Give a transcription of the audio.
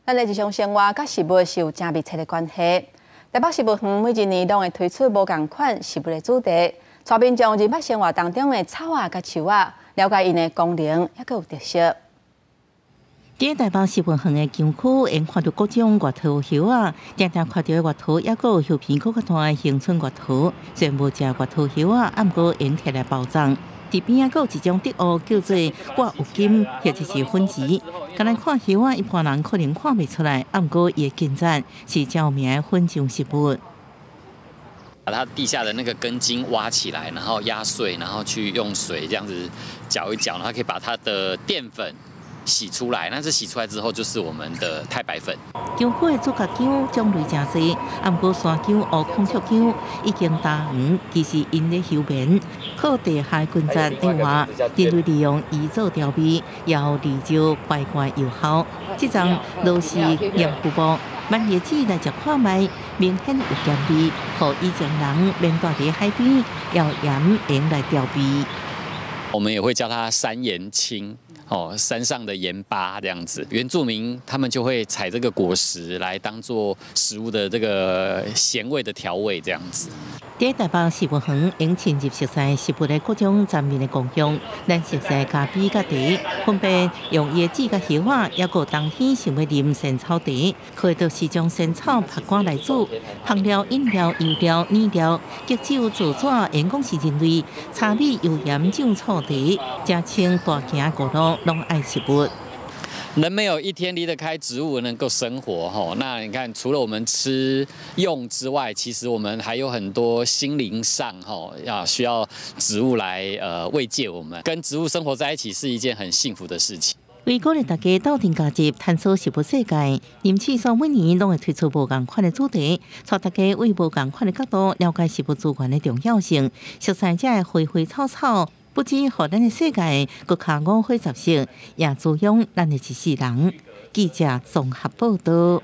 咱的日常生活佮食物是有誠密切的關係。台北植物園每一年攏會推出無仝款食物的主題，帶民眾認捌生活當中的草仔佮樹仔，了解𪜶的功能，猶閣有特色。佇台北植物園的園區，會看著各種月桃葉仔，定定看著的月桃，猶閣有葉片閣較大的恆春月桃。雖然無食月桃葉仔，啊毋過會摕來包粽。佇邊仔閣有一種植物叫做掛有金，或者是粉芷。干焦看葉仔，一般人可能看袂出來，啊毋過伊的根莖是著名的粉狀食物。把它地下的那個根莖挖起來，然後壓碎，然後去用水這樣子攪一攪，然後可以把它的澱粉洗出來。那這洗出來之後，就是我們的太白粉。薑區的主角薑種類誠濟，啊毋過山薑、烏孔雀薑已經焦黃，其實𪜶咧休眠，靠地下的根莖咧活，人類利用伊做調味，也予治療排汗有效。這種螺絲鹽腐木，蔓椰子來食看覓，明顯有鹹味，予以前人免蹛佇海邊，用鹽用來調味。我們也會叫它山鹽青。哦，山上的鹽巴這樣子，原住民他們就會採這個果實來當做食物的這個鹹味的調味，這樣子。佇台北植物園，用深入熟悉食物的各種層面的功用，咱熟悉的咖啡佮茶，分別用伊的籽佮葉仔，猶閣冬天想欲啉仙草茶，可以就是將仙草曝乾來煮，香料、飲料、油料、奶料、激酒、造紙，會講是人類柴米油鹽醬醋茶，誠稱大行五路攏愛食物。人沒有一天離得開植物能夠生活吼，那你看除了我們吃用之外，其實我們還有很多心靈上吼要需要植物來慰藉我們，跟植物生活在一起是一件很幸福的事情。為鼓勵大家鬥陣加入探索食物世界，林試所每年攏會推出無仝款的主題，帶大家為無仝款的角度了解食物資源的重要性，熟悉這个花花草草。不只予咱的世界閣較五花十色，也滋養咱的一世人。記者綜合報導。